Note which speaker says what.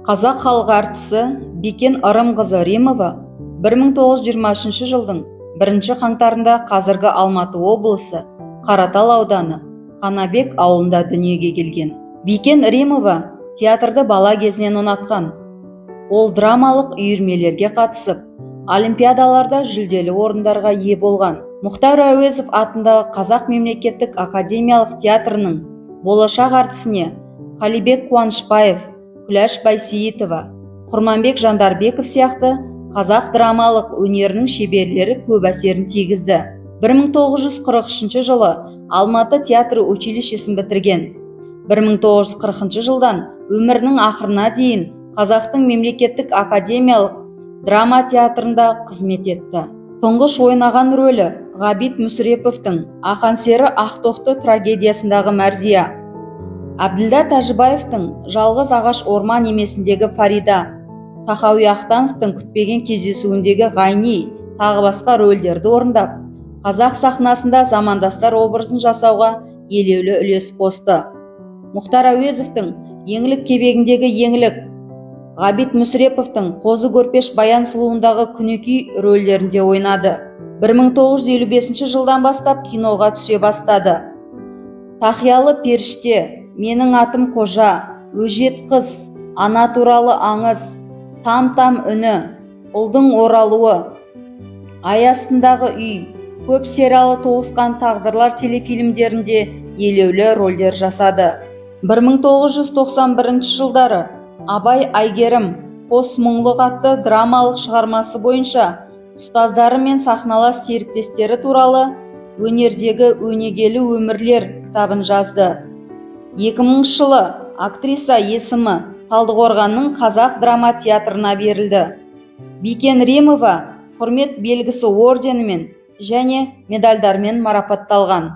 Speaker 1: Қазақ халық әртісі Бикен Ырымқызы Римова 1923 жылдың 1 қаңтарында қазіргі Алматы облысы, Қаратал ауданы, Қанабек ауылында дүниеге келген. Бикен Римова театрды бала кезінен ұнатқан. Ол драмалық үйірмелерге қатысып, олимпиадаларда жүлделі орындарға ие болған. Мұхтар Әуезов атындағы Қазақ мемлекеттік академиялық театрының болашақ әртісіне Қалибек Қуанышбаев, Күләш Байсейітова, Құрманбек Жандарбеков сияқты қазақ драмалық өнерінің шеберлері көп әсерін тигізді. 1943 жылы Алматы театр училищесін бітірген. 1940 жылдан өмірінің ақырына дейін Қазақтың мемлекеттік академиялық драма театрында қызмет етті. Тұңғыш ойнаған рөлі – Ғабит Мүсіреповтің «Ақан сері Ақтоқты» трагедиясындағы Мәрзия, Әбділда Тәжібаевтың «Жалғыз ағаш орман емесіндегі Фарида, Тахауи Ахтановтың «Күтпеген кездесуіндегі Ғайни», тағы басқа рөлдерді орындап, қазақ сахнасында замандастар образын жасауға елеулі үлес қосты. Мұхтар Әуезовтің «Еңлік Кебегіндегі Еңлік», Ғабит Мүсіреповтің «Қозы Көрпеш Баян сұлуындағы Күнікей рөлдерінде ойнады. 1955 жылдан бастап киноға түсе бастады. «Тақиялы періште», «Менің атым Қожа», «Өжет қыз», «Ана туралы аңыз», «Там там үні», «Ұлдың оралуы», «Ай астындағы үй», көп сериялы «Тоғысқан тағдырлар» телефильмдерінде елеулі рөлдер жасады. 1991 жылдары «Абай, Әйгерім: қос мұңлық» атты драмалық шығармасы бойынша ұстаздары мен сахналас серіктестері туралы «Өнердегі өнегелі өмірлер» кітабын жазды. 2000 жылы актриса есімі Талдықорғанның Қазақ драма театрына берілді. Бикен Римова Құрмет белгісі орденімен және медальдармен марапатталған.